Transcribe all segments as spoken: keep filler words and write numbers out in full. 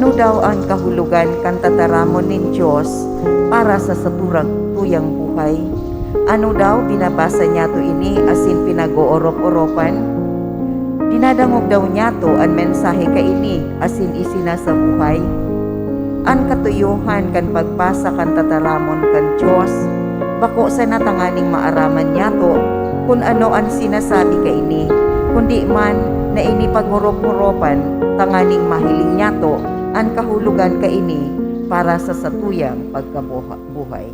Ano daw an kahulogan kan tataramon nin Dios para sa satuyang buhay? Ano daw binabasa niyato ini asin pinag-oorop-oropan? Dinadangog daw niyato an mensahe kaini asin isinasabuhay? An katuyohan kan pagbasa kan tataramon kan Dios bako sana tanganing maaraman niyato kun ano an sinasabi kaini, kundi man na ini pag-orop-oropan tanganing mahiling niyato an kahulogan kaini para sa satuyang pagkabuha-, buhay.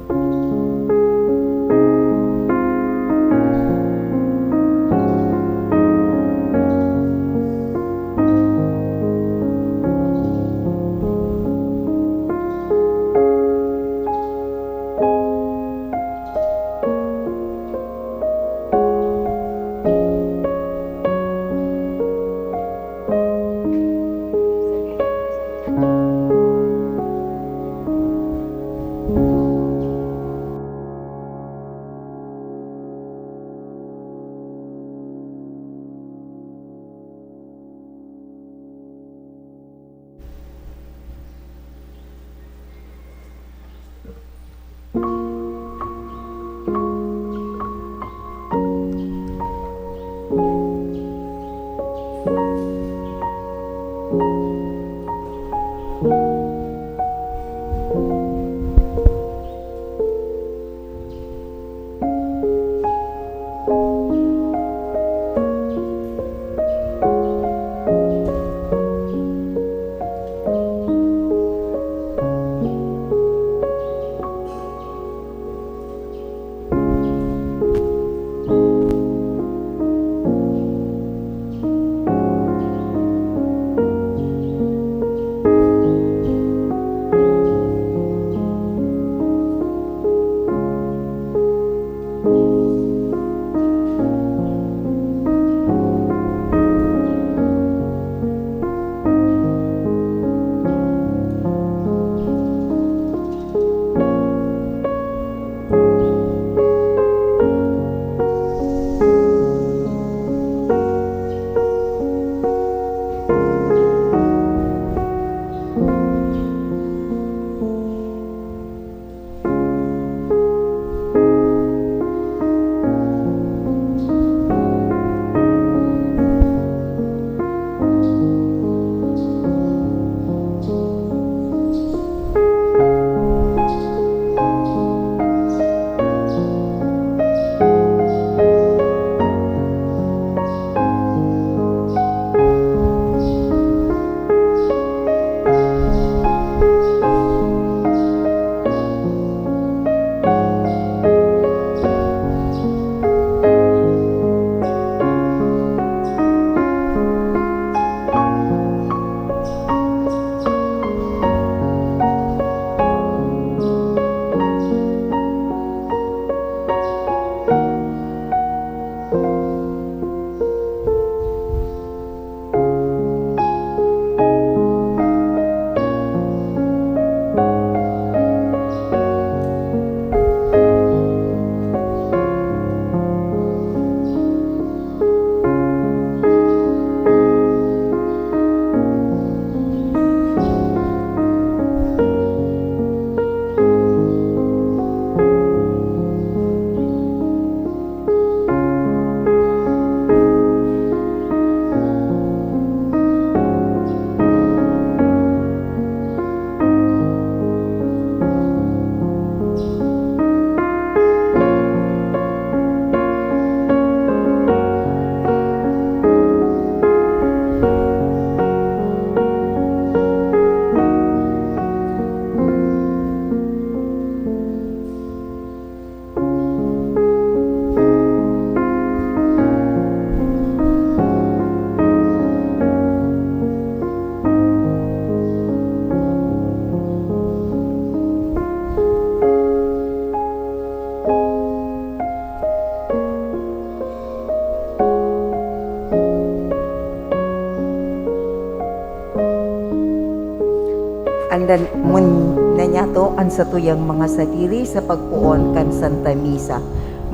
Andan muna niyato an satuyang mga sadiri sa pagpoon kan Santa Misa.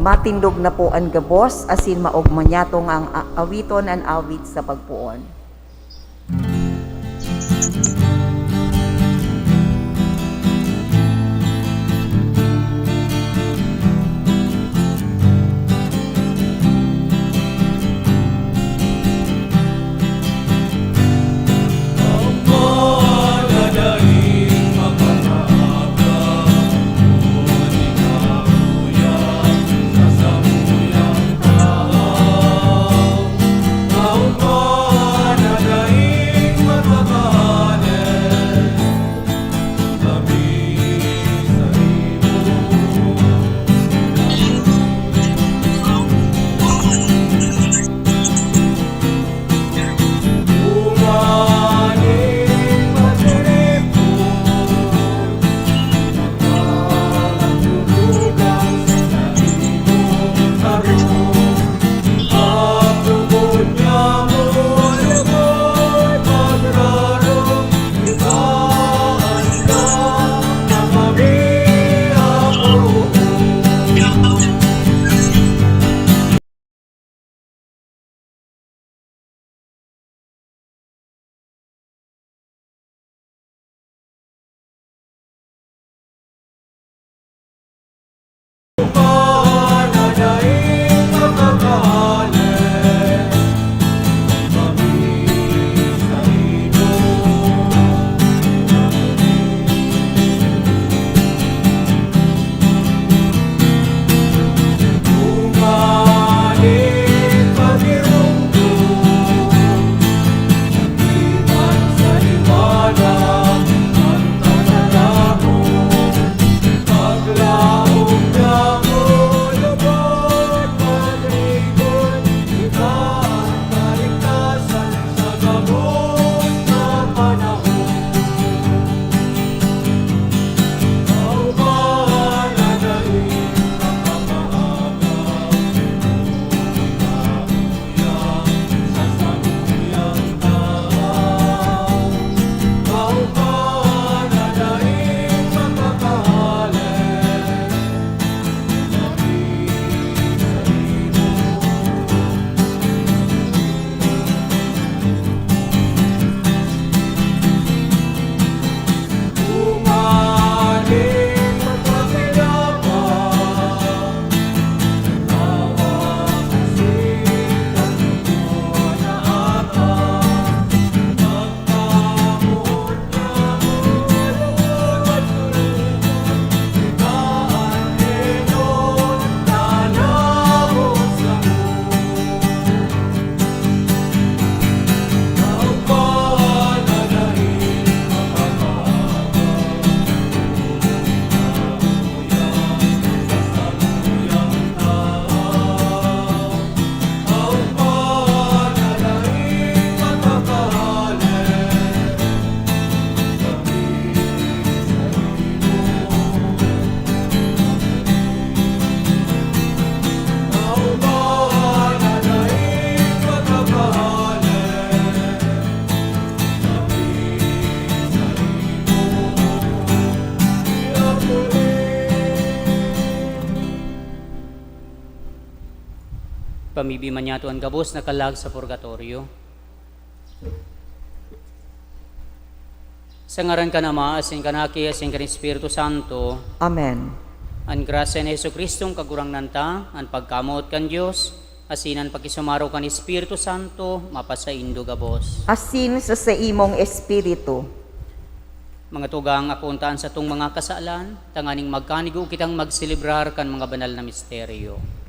Matindog na po an gabos, asin maogma niyato nga ang a-, awiton an awit sa pagpoon. Pamibi man niyato an gabos na kalag sa purgatorio. Sa ngaran kan Ama, asin kan Aki, asin kan Espiritu Santo. Amen. An grasya ni Jesu-Cristong Kagurangnan ta, an pagkamoot kan Dios, asin an pakisumaro kan Espiritu Santo, mapasaindo gabos. Asin sa saimong espiritu. Mga tugang, akoon ta an satong mga kasalan, tanganing magkanigo kitang magselebrar kan mga banal na misteryo.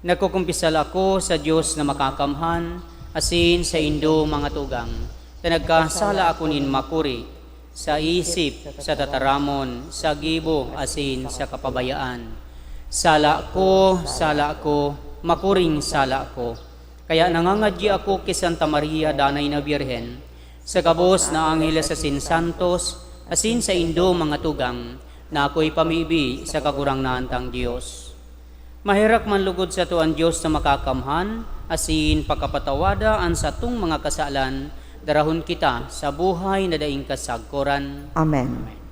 Nagkukumpisal ako sa Dios na Makakamhan, asin saindo, mga tugang, ta nagkasala ako nin makuri, sa isip, sa tataramon, sa gibo, asin sa kapabayaan. Sala ko, sala ko, makuring sala ko. Kaya nangangadyi ako ki Santa Maria, Danay na Birhen, sa gabos na anghel asin santos, asin saindo, mga tugang, na akoy pamibi sa Kagurangnan tang Dios. Maherak man lugod sato an Dios na Makakamhan, asin pakapatawada an satong mga kasalan, darahon kita sa buhay na daing kasagkoran. Amen.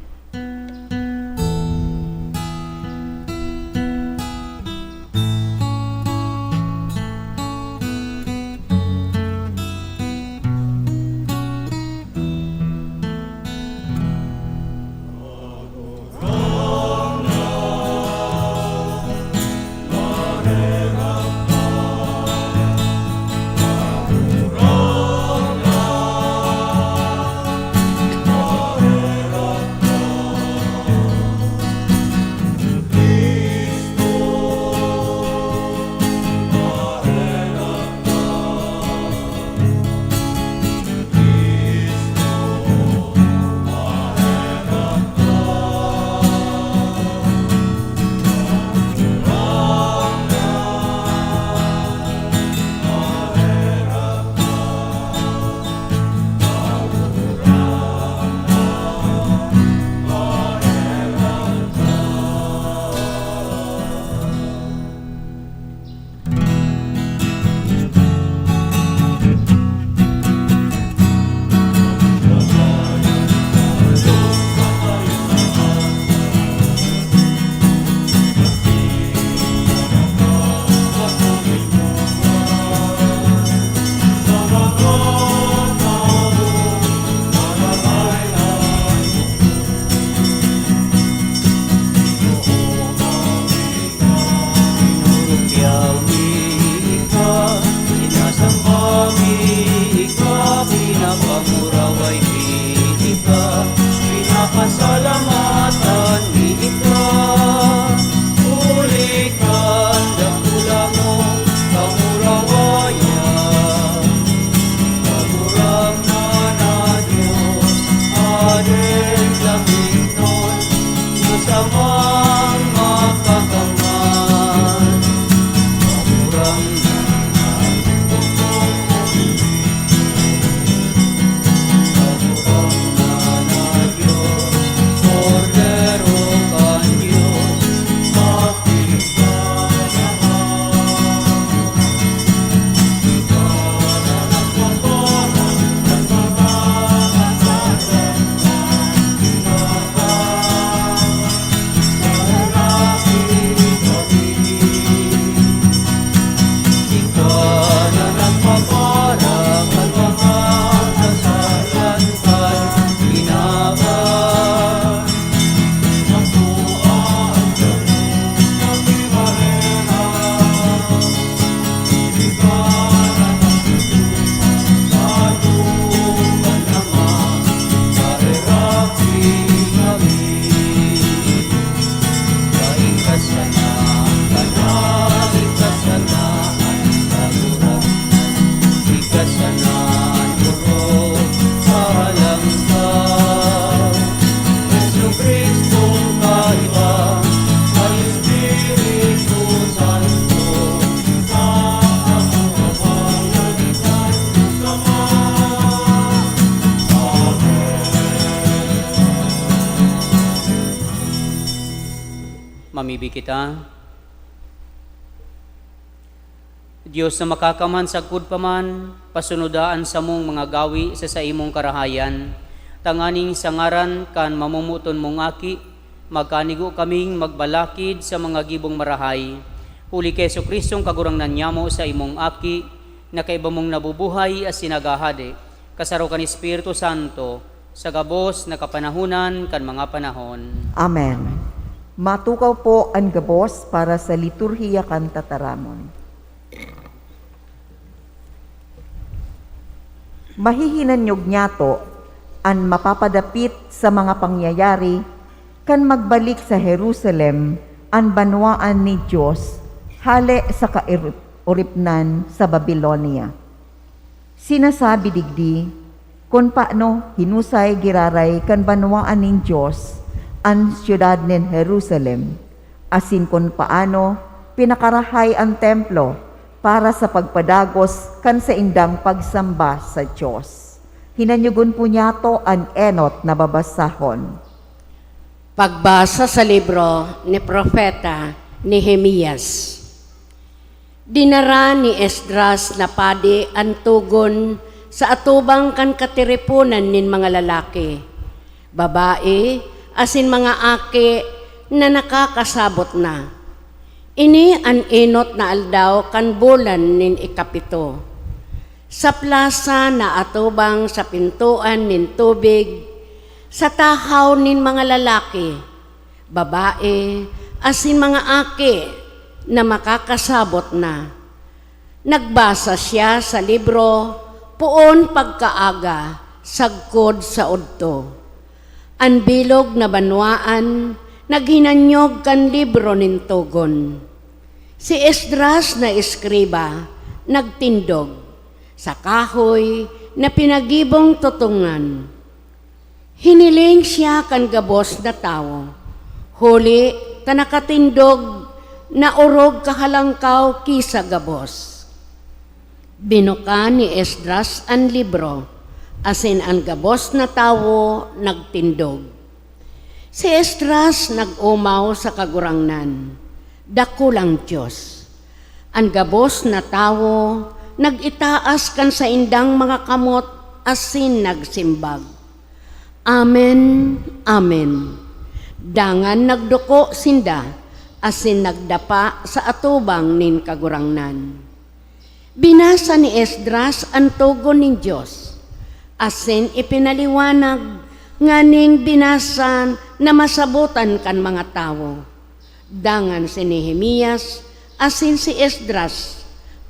Tamang makakangan, Kagurangnan, Kagurangnan na Dios, Kordero kan Dios, makinig ka naman. Mamibi kita. Dios na Makakamhan, sagkod pa man, pasunoda an samong mga gawi sa saimong karahayan, tanganing sa ngaran kan mamomoton mong Aki, magkanigo kaming magbalakid sa mga gibong marahay. Huli ki Jesu-Cristong Kagurangnan nyamo, saimong Aki, na kaiba mong nabubuhay asin naghahade, kasaro kan Espiritu Santo, sa gabos na kapanahonan kan mga panahon. Amen. Matukaw po an gabos para sa liturhiya kan tataramon. Mahihinanyog nyato an mapapadapit sa mga pangyayari kan magbalik sa Jerusalem an banwaan nin Dios hale sa kairip-, oripnan sa Babilonia. Sinasabi digdi kun paano hinusay giraray kan banwaan nin Dios an siyudad nin Jerusalem, asin kun paano pinakarahay an templo para sa pagpadagos kan saindang pagsamba sa Dios. Hinanyogon po nyato an enot na babasahon. Pagbasa sa libro ni Propeta Nehemias. Dinara ni Esdras na padi an togon sa atubang kan katiriponan nin mga lalaki, babae, asin mga aki na nakakasabot na. Ini an enot na aldaw kan bulan nin ikapito. Sa plasa na atubang sa pintoan nin tubig, sa tahaw nin mga lalaki, babae, asin mga aki na makakasabot na. Nagbasa siya sa libro poon pagkaaga sagkod sa odto. An bilog na banwaan naghinanyog kan libro nin togon. Si Esdras na eskriba nagtindog sa kahoy na pinagibong tutungan. Hiniling siya kan gabos na tawo, huli ta nakatindog na orog kahalangkaw ki sa gabos. Binuka ni Esdras an libro, asin an gabos na tawo nagtindog. Si Esdras nag-omaw sa Kagurangnan, dakulang Dios. An gabos na tawo nag-itaas kan saindang mga kamot asin nagsimbag, "Amen, amen." Dangan nagduko sinda asin nagdapa sa atubang nin Kagurangnan. Binasa ni Esdras an togon nin Dios, asin ipinaliwanag nganing binasa na masabotan kan mga tawo. Dangan si Nehemias asin si Esdras,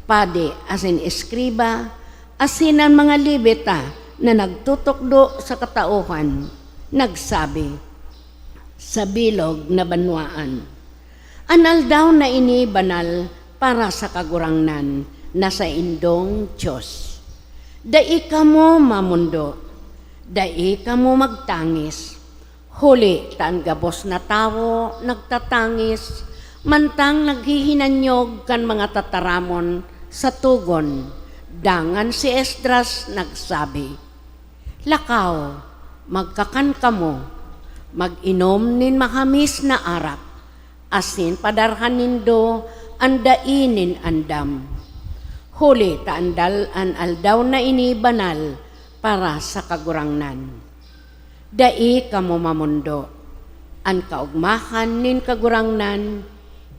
padi asin eskriba, asin an mga Levita na nagtutukdo sa katauhan, nagsabi sa bilog na banwaan, "An aldaw na ini banal para sa Kagurangnan na saindong Dios. Dai kamo mamondo, dai kamo magtangis, Huli ta an gabos na tawo nagtatangis, mantang naghihinanyog kan mga tataramon sa togon. Dangan si Esdras nagsabi, "Lakaw, magkakan kamo, mag-inom nin mahamis na arak, asin padarhan nindo an dai nin andam. Huli ta an dal-, an aldaw na ini banal para sa Kagurangnan. Dai kamo mamondo. An kaogmahan nin Kagurangnan,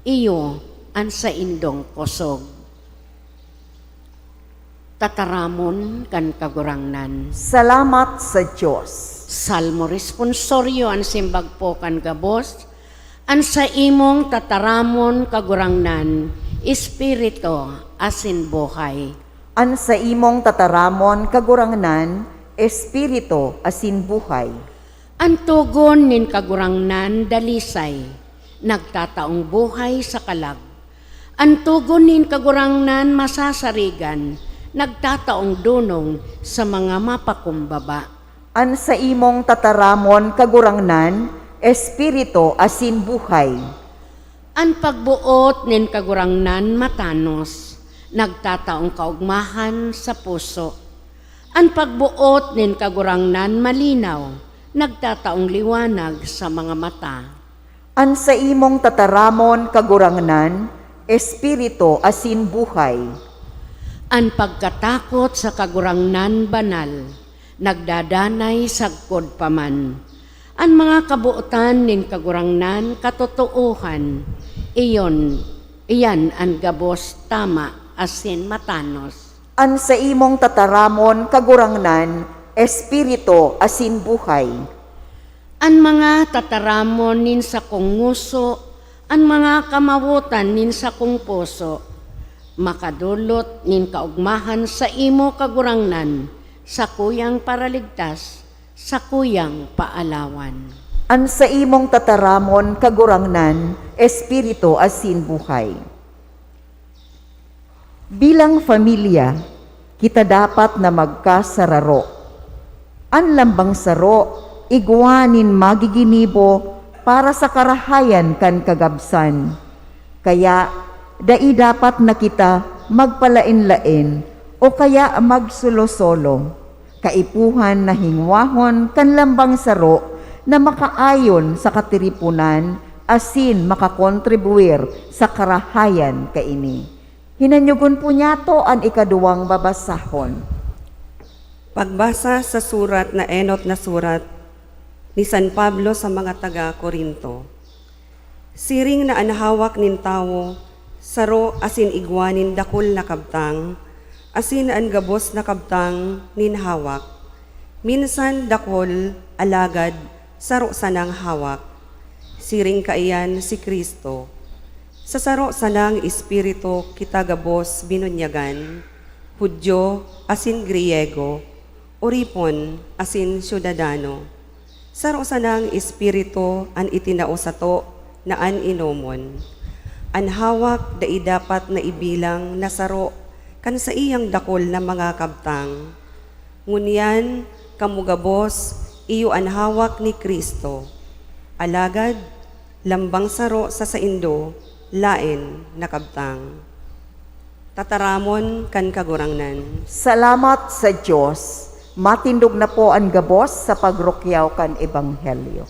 iyo an saindong kosog." Tataramon kan Kagurangnan. Salamat sa Dios. Salmo Responsorio. An simbag po kan gabos. An saimong tataramon, Kagurangnan, Espiritu asin buhay. An saimong tataramon, Kagurangnan, Espiritu asin buhay. An togon nin Kagurangnan dalisay, nagtataong buhay sa kalag. An togon nin Kagurangnan masasarigan, nagtataong donong sa mga mapakumbaba. An saimong tataramon, Kagurangnan, Espiritu asin buhay. An pagboot nin Kagurangnan matanos, nagtataong kaogmahan sa puso. An pagboot nin Kagurangnan malinaw, nagtataong liwanag sa mga mata. An saimong tataramon, Kagurangnan, Espiritu asin buhay. An pagkatakot sa Kagurangnan banal, nagdadanay sagkod pa man. An mga kabotan nin Kagurangnan katotoohan, iyon, iyan an gabos, tama, asin matanos. An saimong tataramon, Kagurangnan, Espiritu asin buhay. An mga tataramon nin sakong ngoso, an mga kamawotan nin sakong puso, makadolot nin kaogmahan saimo, Kagurangnan, sakuyang Paraligtas, sakuyang Paalawan. An saimong tataramon, Kagurangnan, Espiritu asin buhay. Bilang pamilya, kita dapat na magkasararo. An lambang saro, igwa nin magiginibo para sa karahayan kan kagabsan. Kaya, dai dapat na kita magpalaen-laen o kaya magsolo-solo. Kaipuhan na hingwahon kan lambang saro na makaayon sa katiriponan asin makakontribuir sa karahayan kaini. Hinanyogon po niyato an ikaduwang babasahon. Pagbasa sa surat na enot na surat ni San Pablo sa mga taga Corinto. Siring na an hawak nin tawo saro asin igwa nin dakul na kabtang, asin an gabos na kabtang nin hawak, minsan dakul, alagad saro sanang hawak. Siring kaiyan si Cristo. Sa saro sanang Espiritu kita gabos binunyagan, Judio asin Griyego, oripon asin syudadano. Saro sanang Espiritu an itinao sato na an inomon. An hawak dai dapat na ibilang na saro kan saiyang dakul na mga kabtang. Ngunyan, kamo gabos, iyo an hawak ni Cristo. Alagad, lambang saro sa saindo, laen na kabtang. Tataramon kan Kagurangnan. Salamat sa Dios. Matindog na po an gabos sa pagrukyaw kan Ebanghelyo.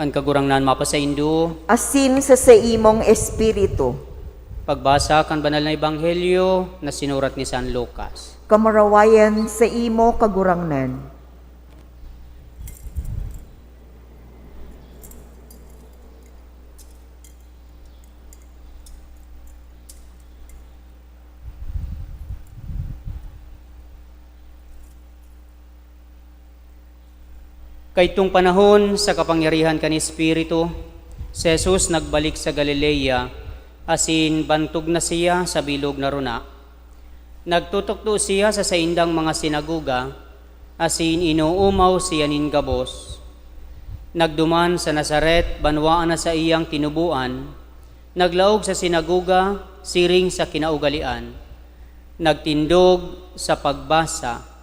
Kagurangnan mapasaindo. Asin sa saimong espiritu. Pagbasa kan Banal na Ebanghelyo na sinurat ni San Lucas. Kamurawayan sa imo, Kagurangnan. Kaitong panahon, sa kapangyarihan kan Espiritu, si Jesus nagbalik sa Galilea, asin bantog na siya sa bilog na rona. Nagtutukdo siya sa saindang mga sinagoga, asin inoomaw siya nin gabos. Nagduman sa Nazaret, banwaan na saiyang tinuboan, naglaog sa sinagoga siring sa kinaugalean, nagtindog sa pagbasa.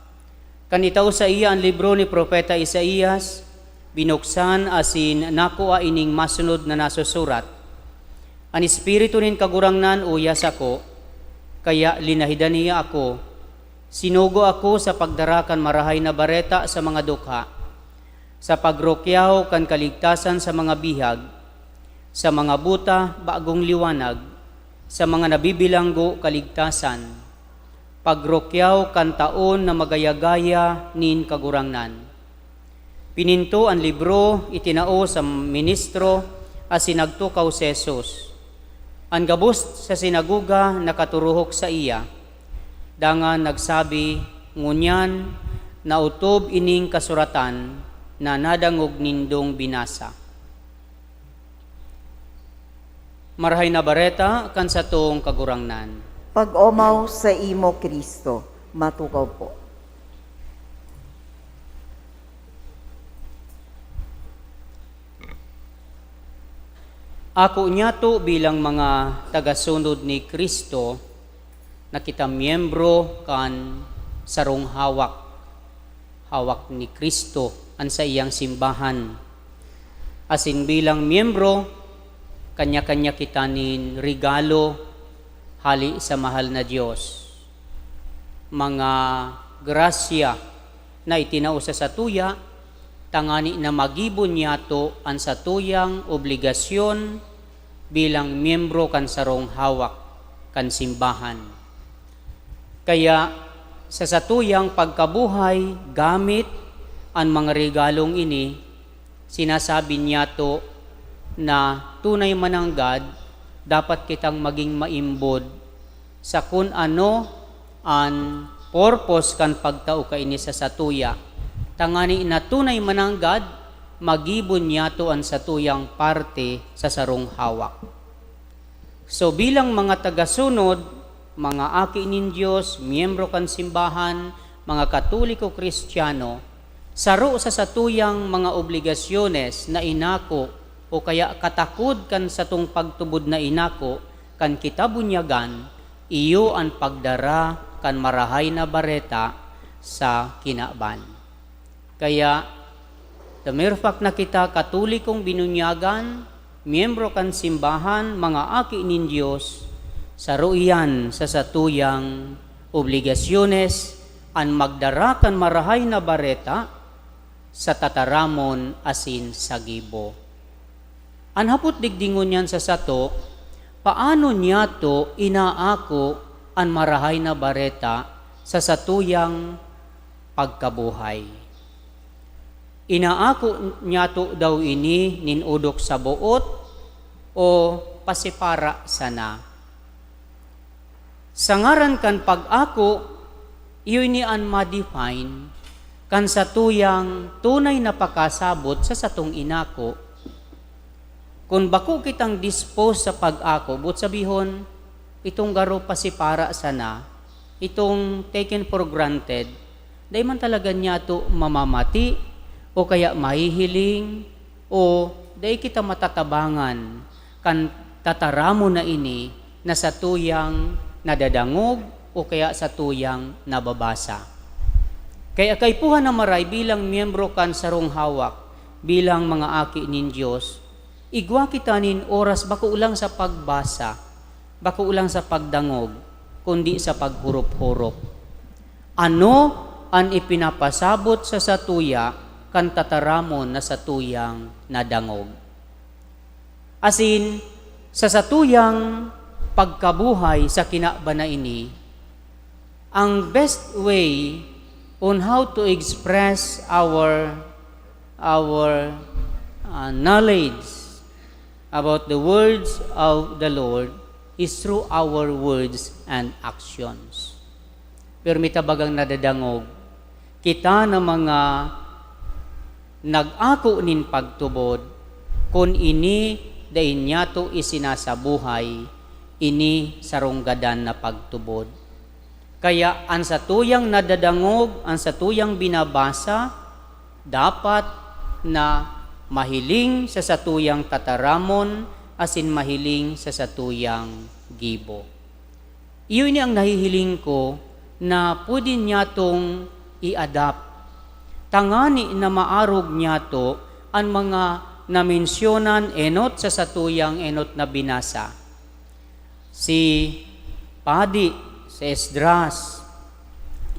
Kan itao saiya an libro ni Propeta Isaias, binuksan asin nakua ining masunod na nasusurat, "An Espiritu nin Kagurangnan uya sako, kaya linahidan niya ako. Sinugo ako sa pagdara kan Marahay na Bareta sa mga dukha, sa pagrukyaw kan kaligtasan sa mga bihag, sa mga buta, bagong liwanag, sa mga nabibilanggo, kaligtasan, pagrukyaw kan taon na magaya-gaya nin Kagurangnan." Pininto an libro, itinao sa ministro, asin nagtukaw si Jesus. An gabos sa sinagoga nakaturuhok saiya, dangan nagsabi, "Ngunyan, naotob ining kasuratan na nadangog nindong binasa." Marahay na Bareta kan satong Kagurangnan. Pag-omaw sa imo, Cristo. Matukaw po. Ako niyato bilang mga tagasunod ni Cristo, na kita miyembro kan sarong hawak. Hawak ni Cristo an saiyang simbahan. Asin bilang miyembro, kanya-kanya kita nin regalo hali sa mahal na Dios. Mga grasya na itinao sa satuya, tangani na magibo niyato an satuyang obligasyon bilang miyembro kan sarong hawak kan simbahan. Kaya, sa satuyang pagkabuhay, gamit an mga regalong ini, sinasabi niyato na tunay mananggad, dapat kitang maging maimbod sa kun ano an purpose kan pagtao kaini sa satuya, tangani na tunay mananggad, magibo niyato an satuyang parte sa sarong hawak. So, bilang mga tagasunod, mga aki nin Dios, miyembro kan simbahan, mga Katoliko Kristiyano, saro sa satuyang mga obligasyones na inako o kaya katakod kan satong pagtubod na inako kan kita bunyagan, iyo an pagdara kan Marahay na Bareta sa kinaban. Kaya, the mere fact na kita Katolikong binunyagan, miyembro kan simbahan, mga aki nin Dios, saro iyan sa satuyang obligasyones, an magdara kan Marahay na Bareta sa tataramon asin sa gibo. An hapot digdi ngunyan sa sato, paano niyato inaako an Marahay na Bareta sa satuyang pagkabuhay? Inaako niyato daw ini nin odok sa boot o pasipara sana? Sa ngaran kan pag-ako, iyo ini an ma-define kan satuyang tunay na pakasabot sa satong inako. Kun bako kitang dispose sa pag-ako, boot sabihon, itong garo pasipara sana, itong taken for granted, dai man talaga niyato mamamati o kaya mahihiling o dai kita matatabangan kan tataramon na ini na satuyang nadadangog o kaya satuyang nababasa. Kaya kaipuhan na maray bilang miyembro kan sarong hawak, bilang mga aki nin Dios, igwa kita nin oras bako lang sa pagbasa, bako lang sa pagdangog, kundi sa paghurop-hurop. Ano an ipinapasabot sa satuya kan tataramon na satuyang nadangog. Asin, sa satuyang pagkabuhay sa kinaban na ini, ang best way on how to express our, our, ah, knowledge about the words of the Lord is through our words and actions. Pero may tabagang nadadangog, kita na mga nag-ako nin pagtubod, kun ini dai niyato isinasabuhay, ini sarong gadan na pagtubod. Kaya an satuyang nadadangog, an satuyang binabasa, dapat na mahiling sa satuyang tataramon asin mahiling sa satuyang gibo. Iyo ini ang nahihiling ko na pwede niyatong i-adapt, tangani na maarog niyato an mga namensyonan enot sa satuyang enot na binasa. Si padi, si Esdras,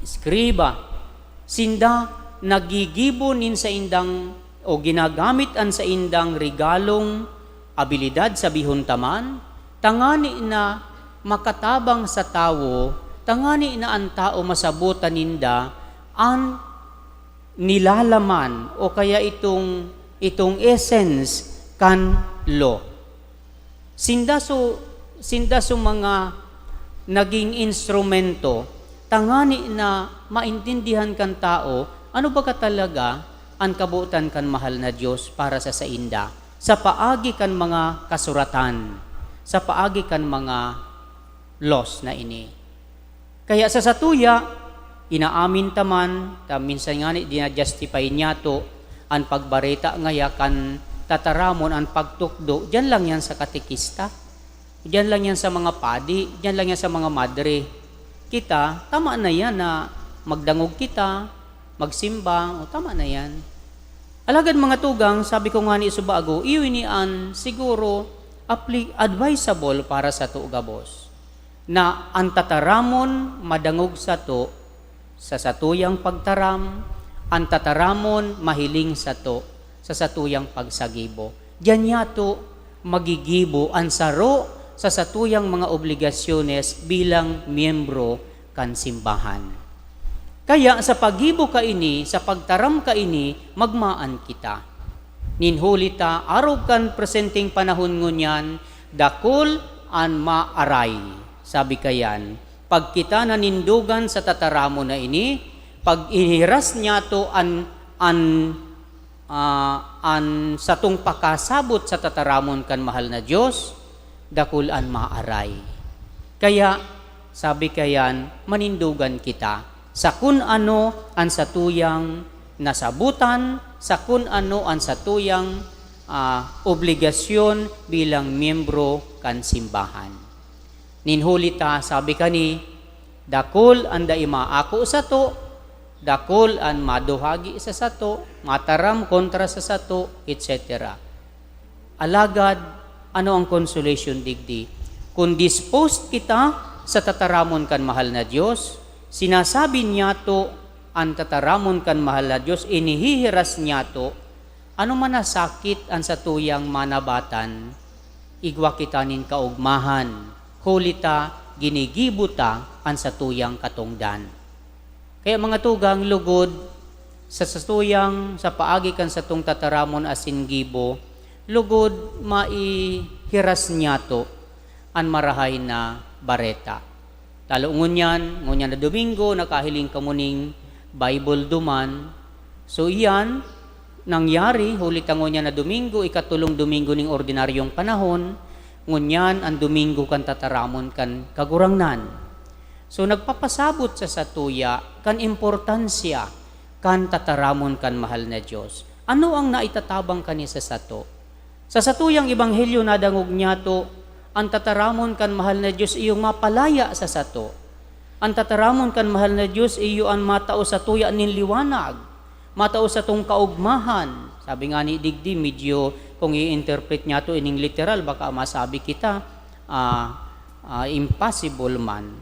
eskriba, sinda nagigibo nin saindang o ginagamit an saindang regalong abilidad, sabihon ta man, tangani na makatabang sa tawo, tangani na an tawo masabotan ninda an nilalaman o kaya itong, itong essence kan law. Sinda so, sinda so mga naging instrumento tangani na maintindihan kan tawo ano baga talaga an kabotan kan mahal na Dios para sa sainda sa paagi kan mga kasuratan, sa paagi kan mga laws na ini. Kaya sa satuya, inaamin ta man, ta minsan ngani dina-justify niyato an pagbareta ngaya kan tataramon an pagtukdo, diyan lang yan sa katekista, diyan lang yan sa mga padi, diyan lang yan sa mga madre. Kita, tama na yan na magdangog kita, magsimba, o tama na yan. Alagad mga tugang, sabi ko ngani sa bago, iyo ini an siguro apli-, advisable para sato gabos, na an tataramon madangog sato sa satuyang pagtaram, an tataramon mahiling sato sa satuyang pagsagibo. Diyan niyato magigibo an saro sa satuyang mga obligasyones bilang miyembro kan simbahan. Kaya sa paggibo kaini, sa pagtaram kaini, magmaan kita. Nin huli ta, arog kan presenteng panahon ngunyan, dakul an maaray. Sabi kayan, pag kita nanindogan sa tataramon na ini, pag ihiras niyato an, an, ah, an satong pakasabot sa tataramon kan mahal na Dios, dakul an maaray. Kaya, sabi kayan, manindogan kita sa kun ano an satuyang nasabotan, sa kun ano an satuyang, ah, obligasyon bilang miyembro kan simbahan. Nin huli ta, sabi kani, dakul an dai maako sato, dakul an maduhagi sa sato, mataram kontra sa sato, et cetera. Alagad, ano ang consolation digdi? Kun disposed kita sa tataramon kan mahal na Dios, sinasabi niyato an tataramon kan mahal na Dios, inihihiras niyato, ano man na sakit an satuyang manabatan, igwa kita nin kaogmahan, huli ta ginigibo ta an satuyang katongdan. Kaya, mga tugang, lugod sa satuyang, sa paagi kan satong tataramon asin gibo, lugod maihiras niyato an Marahay na Bareta. Lalo ngunyan, ngunyan na Domingo, nakahiling kamo ning Bible duman. So, iyan, nangyari, huli ta ngunyan na Domingo, ikatulong Domingo ning ordinaryong panahon, ngunyan an Domingo kan tataramon kan Kagurangnan. So, nagpapasabot sa satuya kan importansya kan tataramon kan mahal na Dios. Ano ang naitatabang kani sa sato? Sa satuyang ebanghelyo, nadangog niyato, an tataramon kan mahal na Dios iyo mapalaya sa sato. An tataramon kan mahal na Dios iyo an matao satuya nin liwanag, matao satong kaogmahan. Sabi nga ni digdi, medyo kung i-interpret niyato ining literal, baka masabi kita, ah, ah, impossible man.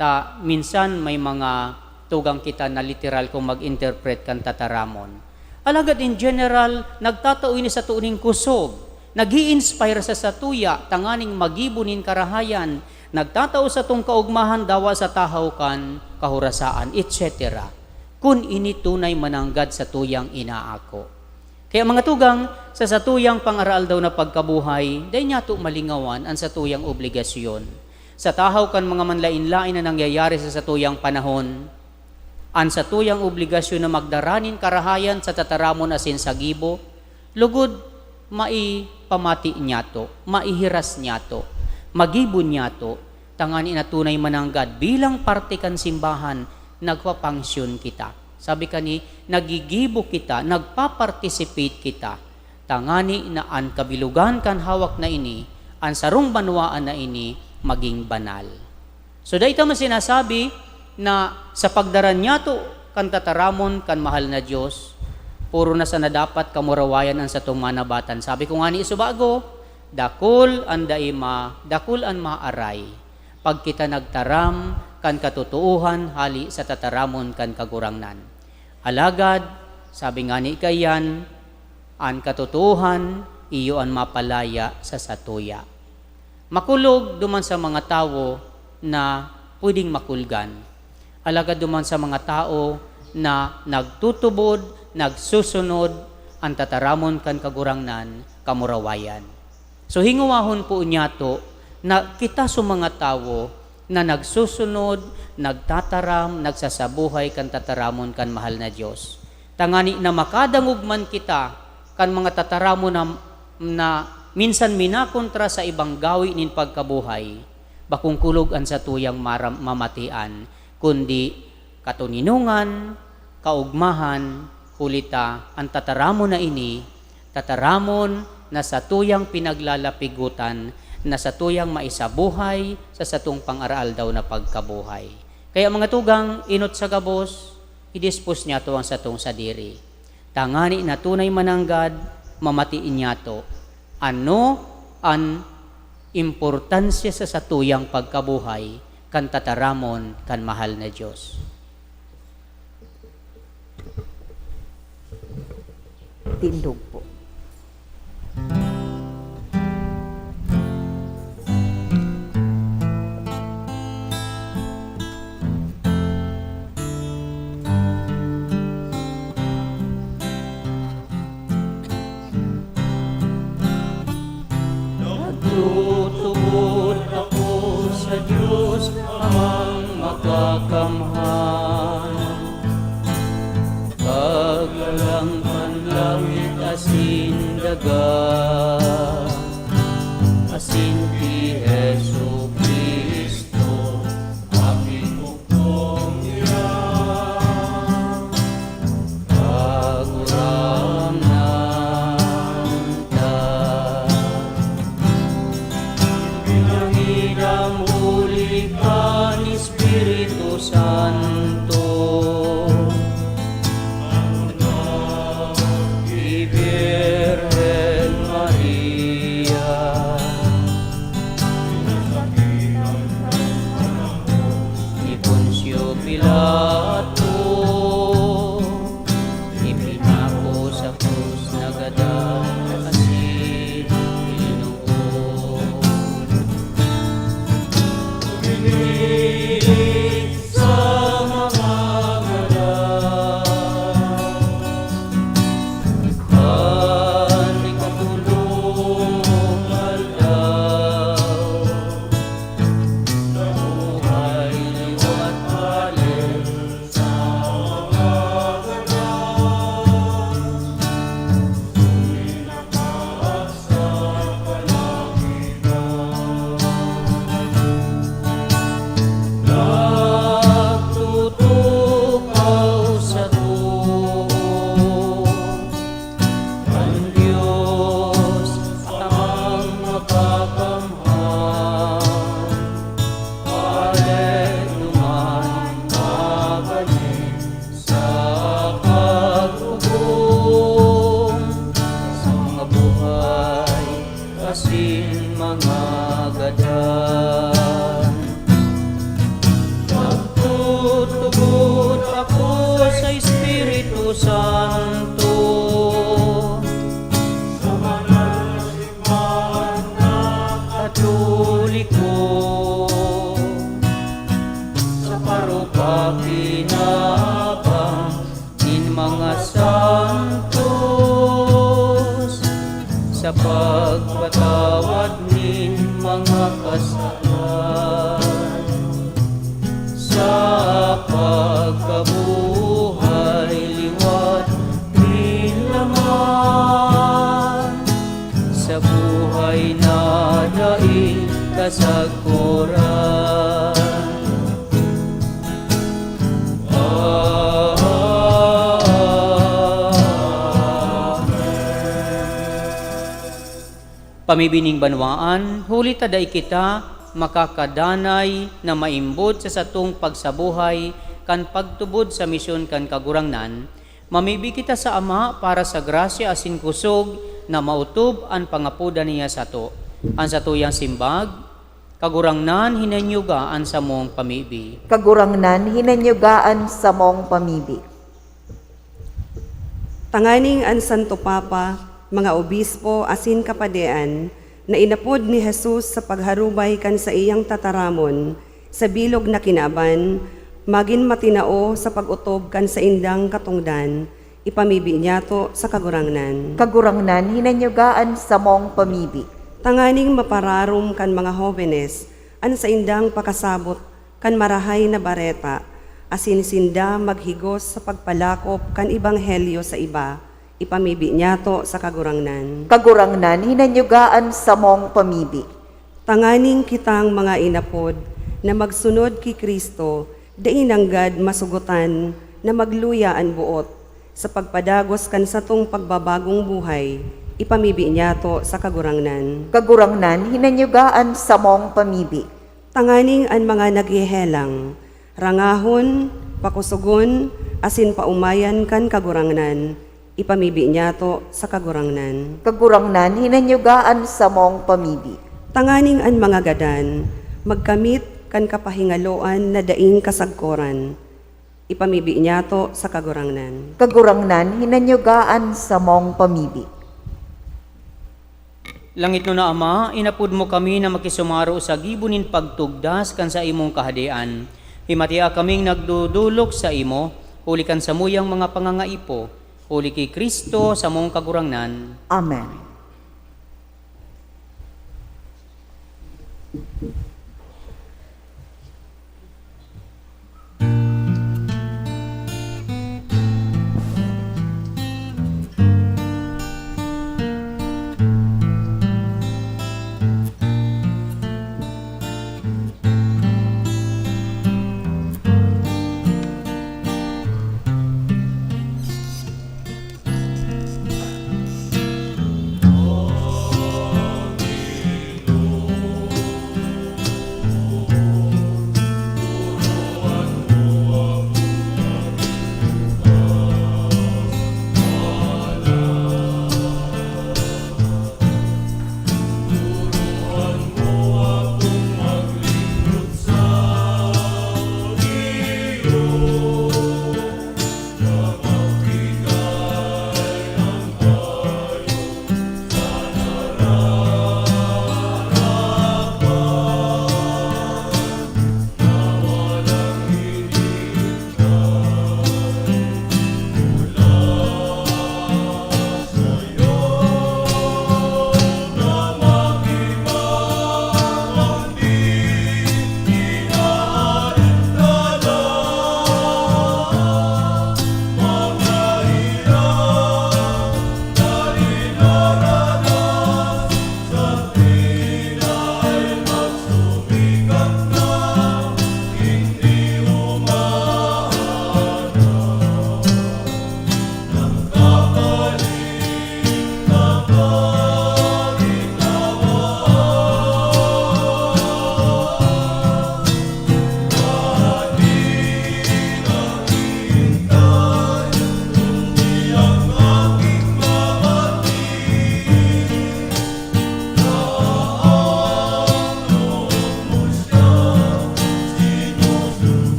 Ta minsan may mga tugang kita na literal kung mag-interpret kan tataramon. Alagad in general, nagtatao ini sato nin kusog, nag-i-inspire sa satuya tanganing magibo nin karahayan, nagtatao satong kaogmahan dawa sa tahaw kan kahorasaan, et cetera. Kun ini tunay mananggad satuyang inaako. Kaya, mga tugang, sa satuyang pang-araaldaw na pagkabuhay, dai nyato malingawan an satuyang obligasyon. Sa tahaw kan mga manlaen-laen na nangyayari sa satuyang panahon, an satuyang obligasyon na magdara nin karahayan sa tataramon asin sa gibo, lugod maipamati nyato, maihiras nyato, magibo nyato, tanganing tunay mananggad bilang parte kan simbahan, nagpapangsyon kita. Sabi kani, nagigibo kita, nagpa-participate kita, tanganing an kabilugan kan hawak na ini, an sarong banwaan na ini, magin banal. So, dai ta man sinasabi na sa pagdara nyato kan tataramon kan mahal na Dios, puro na sana dapat kamurawayan an satong manabatan. Sabi ko ngani subago, dakul an dai ma-, dakul an maaray pag kita nagtaram kan katotoohan hali sa tataramon kan Kagurangnan. Alagad, sabi ngani kaiyan, an katotoohan iyo an mapalaya sa satuya. Makulog duman sa mga tawo na pwedeng makulgan. Alagad duman sa mga tawo na nagtutubod, nagsusunod, an tataramon kan Kagurangnan, kamurawayan. So, hingowahon po nyato na kita sa mga tawo na nagsusunod, nagtataram, nagsasabuhay kan tataramon kan mahal na Dios. Tangani na makadangog man kita kan mga tataramon na, na minsan minakontra sa ibang gawi nin pagkabuhay, bakong kulog an satuyang maram-, mamatian, kundi katoninongan, kaogmahan, huli ta an tataramon na ini, tataramon na satuyang pinaglalapigotan, na satuyang maisabuhay sa satong pang-araaldaw na pagkabuhay. Kaya, mga tugang, enot sa gabos, i-dispose nyato an satong sadiri. Tangani na tunay mananggad, mamati nyato. Ano an importansya sa satuyang pagkabuhay kan tataramon kan mahal na Dios? Tindog po. Nagtutubod ako sa Diyos Amang Makakamhan, Kaglalang kan langit asin daga, asin ki Jesu-Cristo, aking Kagurangnan ta. Pinangiram huli kan Espiritu Santo, ki Birhen Maria. Ni Poncio Pilato, ipinako sa krus, nagadan asin ilinubod. Pinilit sa mga gadan kan ikatulong aldaw. Nabuhay liwat hale sa mga gadan, suminakat sa kalangitan. Nagtutukaw sa too An Dios Amang Makakamhan, pareduman mabaning sa paghukom sa mga buhay asin mga gadan. Nagtutubod ako sa Espiritu Santo. Pagpatawad nin mga kasalan, sa pagkabuhay liwat nin laman, sa buhay na daing kasagkoran. Amen. Pamibi nin banwaan, huli ta dai kita makakadanay na maimbod sa satong pagsabuhay kan pagtubod sa misyon kan Kagurangnan, mamibi kita sa Ama para sa grasya asin kusog na maotob an pangapodan niya sato. An satuyang simbag, Kagurangnan, hinanyuga an samong pamibi. Kagurangnan, hinanyuga an samong pamibi. Tanganing an Santo Papa, mga obispo asin kapadean na inapod ni Jesus sa pagharubay kan saiyang tataramon sa bilog na kinaban, magin matinao sa pag-otob kan saindang katongdan, ipamibi niyato sa Kagurangnan. Kagurangnan, hinanyuga an samong pamibi. Tanganing mapararom kan mga hobenes an saindang pakasabot kan Marahay na Bareta, asin sinda maghigos sa pagpalakop kan ebanghelyo sa iba, ipamibi niyato sa Kagurangnan. Kagurangnan, hinanyuga an samong pamibi. Tanganing kitang mga inapod na magsunod ki Cristo, dai nanggad masugotan na magluya an boot. Sa pagpadagos kan satong pagbabagong buhay, ipamibi niyato sa Kagurangnan. Kagurangnan, hinanyuga an samong pamibi. Tanganing an mga naghehelang, rangahon, pakosogon, asin paomayan kan Kagurangnan, ipamibi niyato sa Kagurangnan. Kagurangnan, hinanyuga an samong pamibi. Tanganing an mga gadan, magkamit kan kapahingaloan na daing kasagkoran, ipamibi niyato sa Kagurangnan. Kagurangnan, hinanyuga an samong pamibi. Langitnon na Ama, inapod mo kami na makisumaro sa gibo nin pagtugdas kan saimong Kahadean. Himatea kaming nagdodolok saimo, huli kan samuyang mga pangangaipo, huli ki Cristo, samong Kagurangnan. Amen.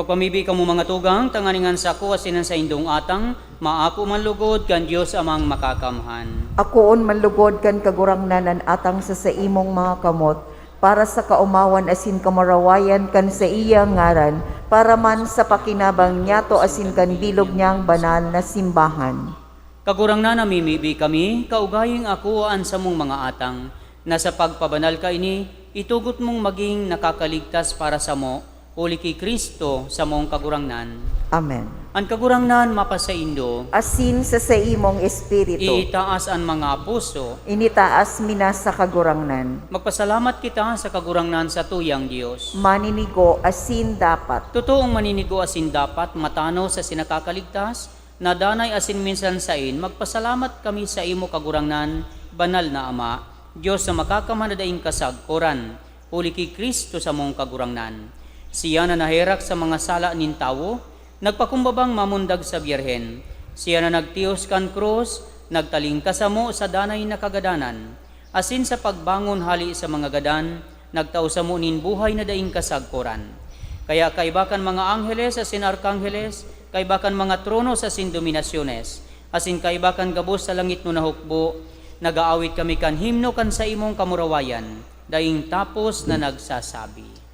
Pamibi kamo, mga tugang, tanganing an sako asin an saindong atang maako man lugod kan Dios Amang Makakamhan. Akoon man lugod kan Kagurangnan an atang sa saimong mga kamot, para sa kaomawan asin kamurawayan kan saiyang ngaran, para man sa pakinabang niyato asin kan bilog niyang banal na simbahan. Kagurangnan, namimibi kami, kaugayong ako an samong mga atang, na sa pagpabanal kaini, itugot mong magin nakakaligtas para samo, huli ki Cristo, samong Kagurangnan. Amen. An Kagurangnan mapasaindo. Asin sa saimong espiritu. Iitaas an mga puso. Initaas mi na sa Kagurangnan. Magpasalamat kita sa Kagurangnan, satuyang Dios. Maninigo asin dapat. Totoong maninigo asin dapat, matanos asin nakakaligtas, na danay asin minsan sain, magpasalamat kami saimo, Kagurangnan, Banal na Ama, Dios na makakamhan na daing kasagkoran, huli ki Cristo, samong Kagurangnan. Siya na naherak sa mga sala nin tawo, nagpakumbabang mamundag sa Birhen. Siya na nagtios kan krus, nagtaling kasamo sa danay na kagadanan, asin sa pagbangon hale sa mga gadan, nagtao samo nin buhay na daing kasagkoran. Kaya kaiba kan mga angheles asin arkangheles, kaiba kan mga tronos asin dominasyones, asin kaiba kan gabos sa langitnon na hukbo, nag-aawit kami kan himno kan saimong kamurawayan, daing tapos na nagsasabi.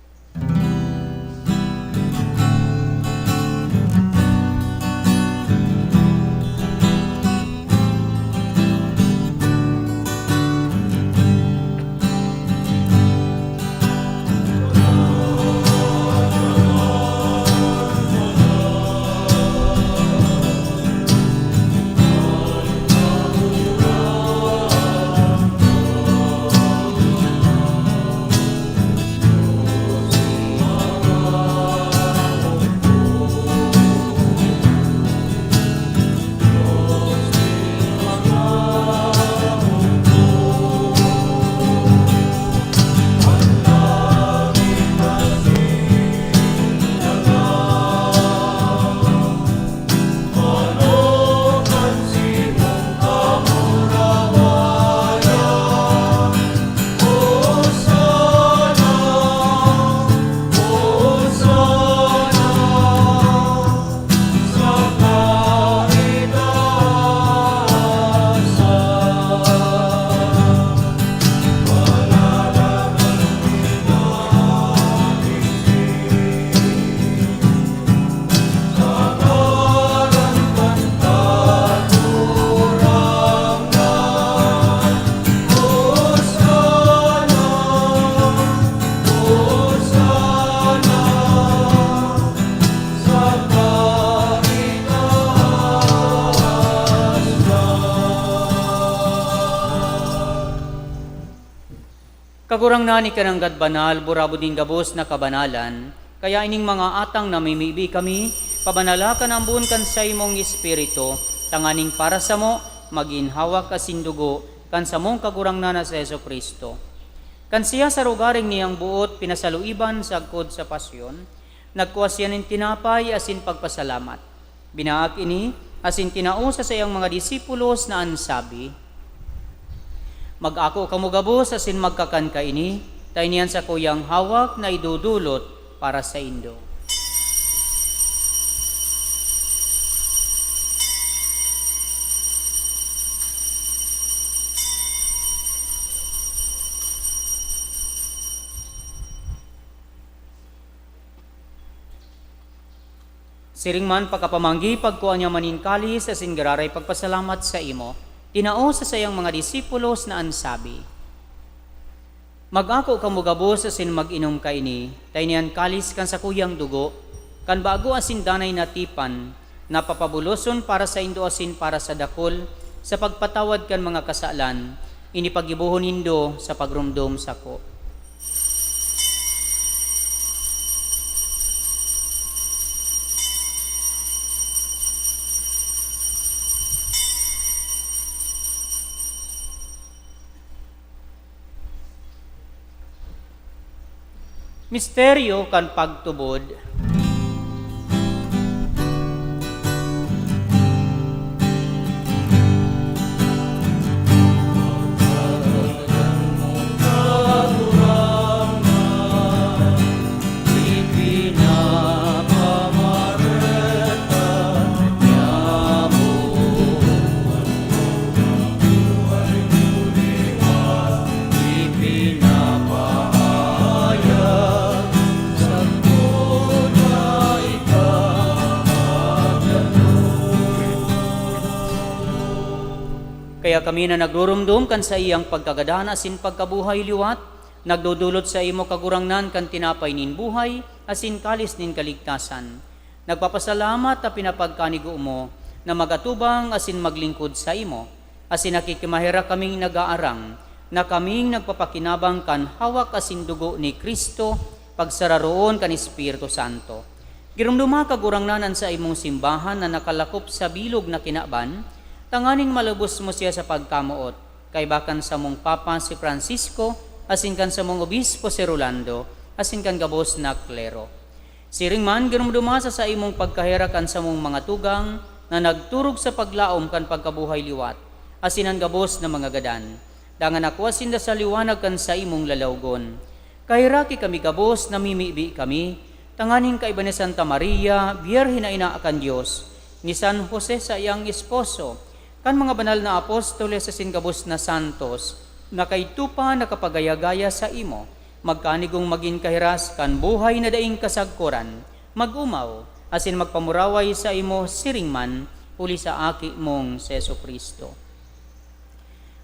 Kagurangnan, ika nanggad banal, burabod nin gabos na kabanalan, kaya ining mga atang namimibi kami, pabanala kan ambon kan saimong Espiritu, tanganing para samo, magin hawak asin dugo kan samong Kagurangnan na si Jesu-Cristo. Kan siya sa rogaring niyang boot pinasaluiban sagkod sa pasyon, nagkua siya nin tinapay asin pagpasalamat. Binaak ini asin tinao sa saiyang mga disipulos na an sabi, "Mag-ako kamo gabos asin magkakan kaini, ta ini an sakuyang hawak na idodolot para saindo." Siring man, pagkapamanggi, pagkua niya man nin kalis asin giraray pagpasalamat saimo, tinao sa saiyang mga disipulos na an sabi, "Mag-ako kamo gabos asin mag-inom kaini, ta ini an kalis kan sakuyang dugo, kan bago asin danay na tipan, na papabuloson para saindo asin para sa dakul, sa pagpatawad kan mga kasalan. Ini paggibohon nindo sa pagromdom sako." Misteryo kan pagtubod. Kami na nagrurumdom kan saiyang pagkagadan asin pagkabuhay liwat, nagdodolot saimo, Kagurangnan, kan tinapay nin buhay asin kalis nin kaligtasan. Nagpapasalamat ta pinapagkanigo mo na mag-atubang asin maglingkod saimo, asin nakikimaherak kaming nag-aarang na kaming nagpapakinabang kan hawak asin dugo ni Cristo, pagsararoon kan Espiritu Santo. Giromdoma, Kagurangnan, an saimong simbahan na nakalakop sa bilog na kinaban, tanganing malubos mo siya sa pagkamoot, kaiba kan samong Papa si Francisco, asin kan samong Obispo si Rolando, asin kan gabos na klero. Siring man, giromdoma sa saimong pagkaherak an samong mga tugang na nagturog sa paglaom kan pagkabuhay liwat, asin an gabos na mga gadan. Dangan akua sinda sa liwanag kan saimong lalawgon. Kaheraki kami gabos, namimibi kami, tanganing kaiba ni Santa Maria, Birhen na ina kan Dios, ni San Jose saiyang esposo, kan mga banal na apostoles asin gabos na santos, na kaidto pa nakapagaya-gaya saimo, magkanigong magin kahiras kan buhay na daing kasagkoran, mag-omaw, asin magpamuraway saimo siring man, huli sa Aki mong si Jesu-Cristo.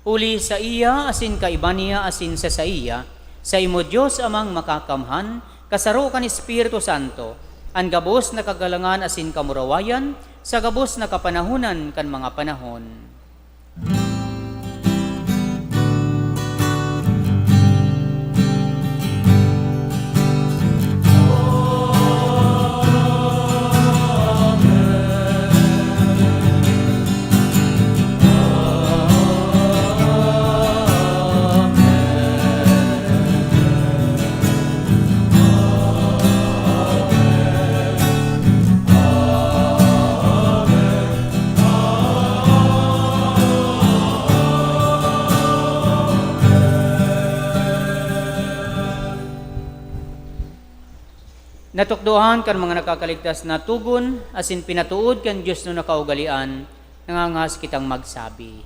Huli saiya, asin kaiba niya, asin sa saiya, saimo, Dios Amang Makakamhan, kasaro kan Espiritu Santo, an gabos na kagalangan asin kamurawayan, sa gabos na kapanahonan kan mga panahon. Natukdoan kan mga nakakaligtas na togon asin pinatood kan Dios na nakaugalean, nangangahas kitang magsabi.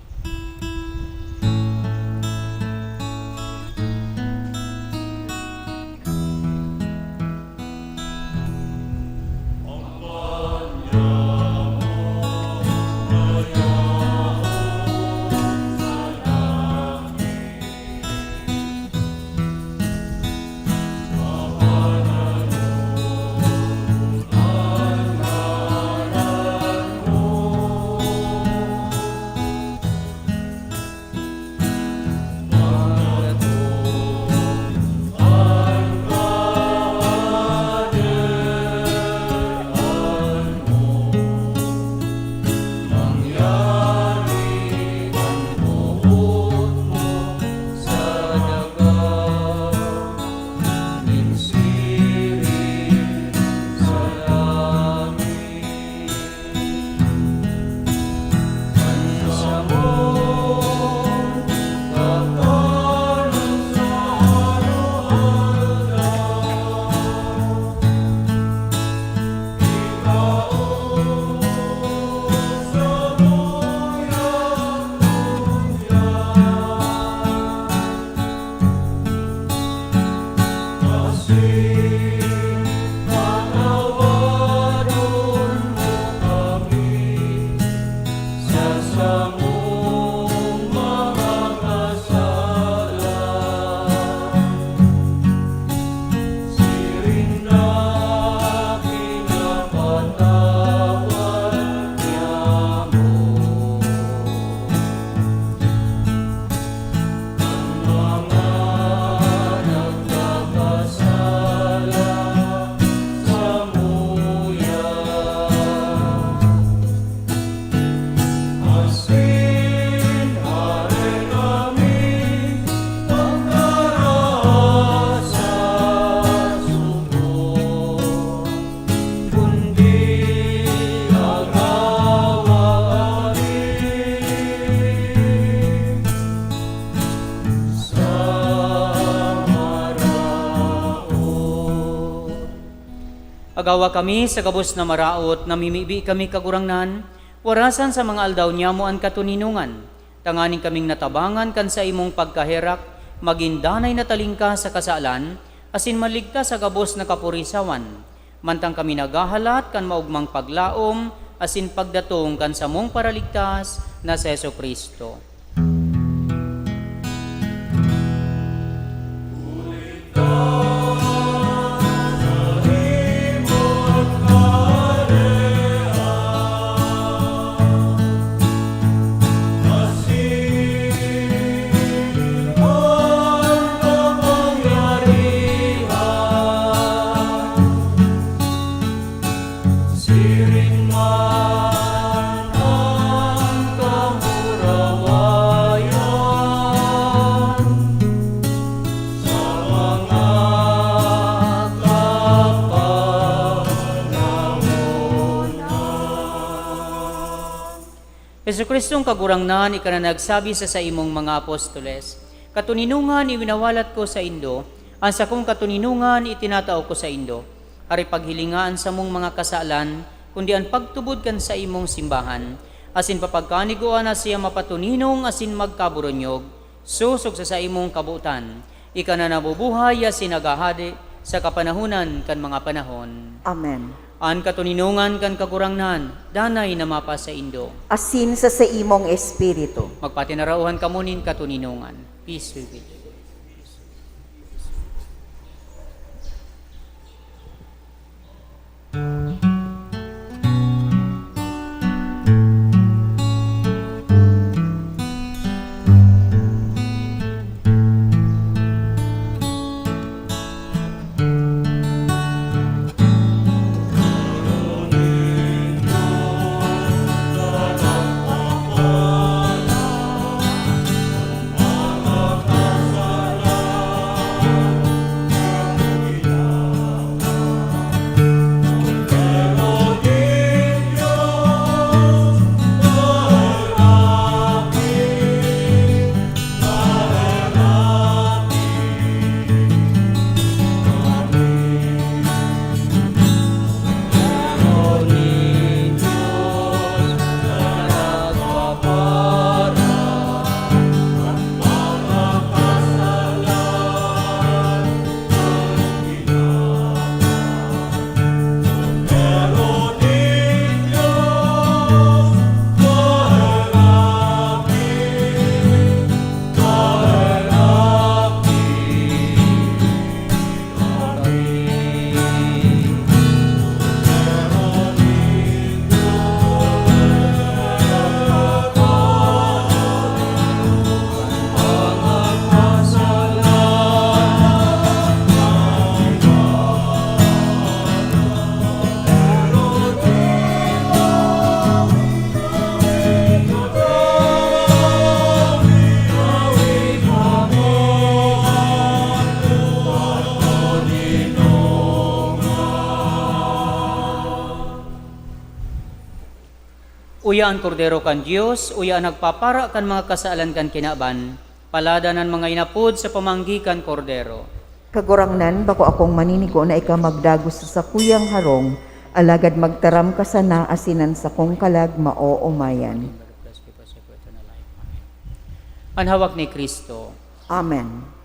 Agawa kami sa gabos na maraot, namimibi kami, Kagurangnan, warasan sa mga aldaw niyamo an katoninongan, tanganing kaming natabangan kan saimong pagkaherak, magin danay na talingka sa kasalan, asin maligtas sa gabos na kapurisawan, mantang kami naghahalat kan maogmang paglaom asin pagdatong kan samong Paraligtas na si Jesu-Cristo. Jesu-Cristong Kagurangnan, ika na nagsabi sa saimong mga apostoles, "Katoninongan iwinawalat ko saindo, an sakong katoninongan itinatao ko saindo. Ari paghilinga an samong mga kasalan, kundi an pagtubod kan saimong simbahan, asin papagkanigoan na siya mapatoninong asin magkaboronyog, sosog sa saimong kabotan. Ika na nabubuhay asin naghahade sa kapanahonan kan mga panahon." Amen. An katoninongan kan Kagurangnan, danay na mapasaindo. Asin sa saimong espiritu. Magpatinarauhan kamo nin katoninongan. Peace be with you. Uya an Kordero kan Dios, uya an nagpapara kan mga kasalan kan kinaban. Paladan an mga inapod sa pamanggi kan Kordero. Kagurangnan, bako akong maninigo na ika magdagos sa sakuyang harong, alagad magtaram ka sana asin an sakong kalag maoomayan. An hawak ni Cristo. Amen.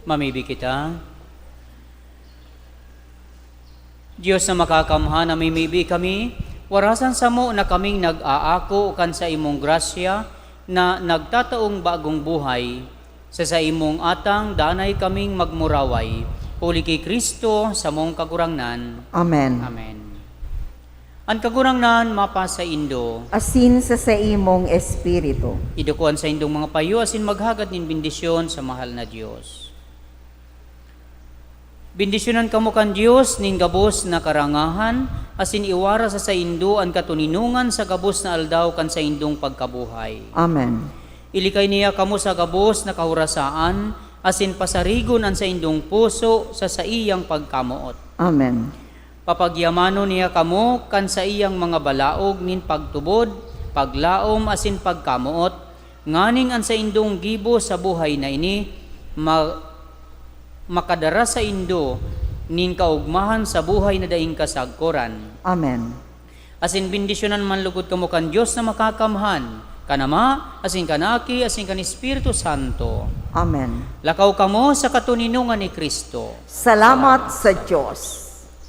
Mamibi kita. Dios na makakamhan, namimibi kami, warasan samo na kaming nag-aako kan saimong grasya na nagtataong bagong buhay. Sa saimong atang danay kaming magmuraway, huli ki Cristo, samong Kagurangnan. Amen. Amen. An Kagurangnan mapasaindo. Asin sa saimong espiritu. Iduko an saindong mga payo asin maghagad nin bendisyon sa mahal na Dios. Bendisyonan kamo kan Dios nin gabos na karangahan, asin iwara sa saindo an katoninongan sa gabos na aldaw kan saindong pagkabuhay. Amen. Ilikay niya kamo sa gabos na kahorasaan, asin pasarigon an saindong puso sa saiyang pagkamoot. Amen. Papagyamanon niya kamo kan saiyang mga balaog nin pagtubod, paglaom, asin pagkamoot, nganing an saindong gibo sa buhay na ini ma-, makadara saindo nin kaogmahan sa buhay na daing kasagkoran. Amen. Asin bendisyonan man lugod kamo kan Dios na Makakamhan, kan Ama, asin kan Aki, asin kan Espiritu Santo. Amen. Lakaw kamo sa katoninongan ni Cristo. Salamat sa Dios.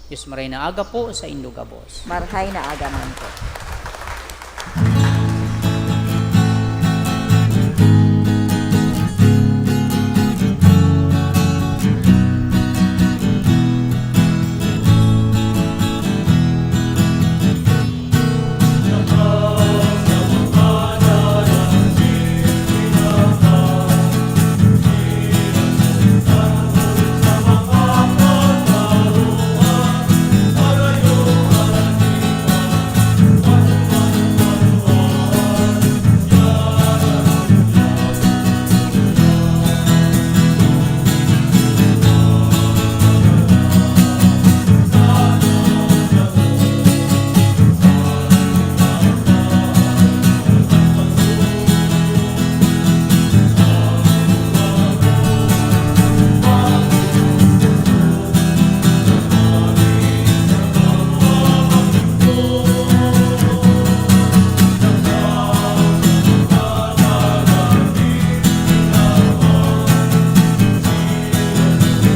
Dios maray na aga po sa indo gabos. Marhay na aga man po.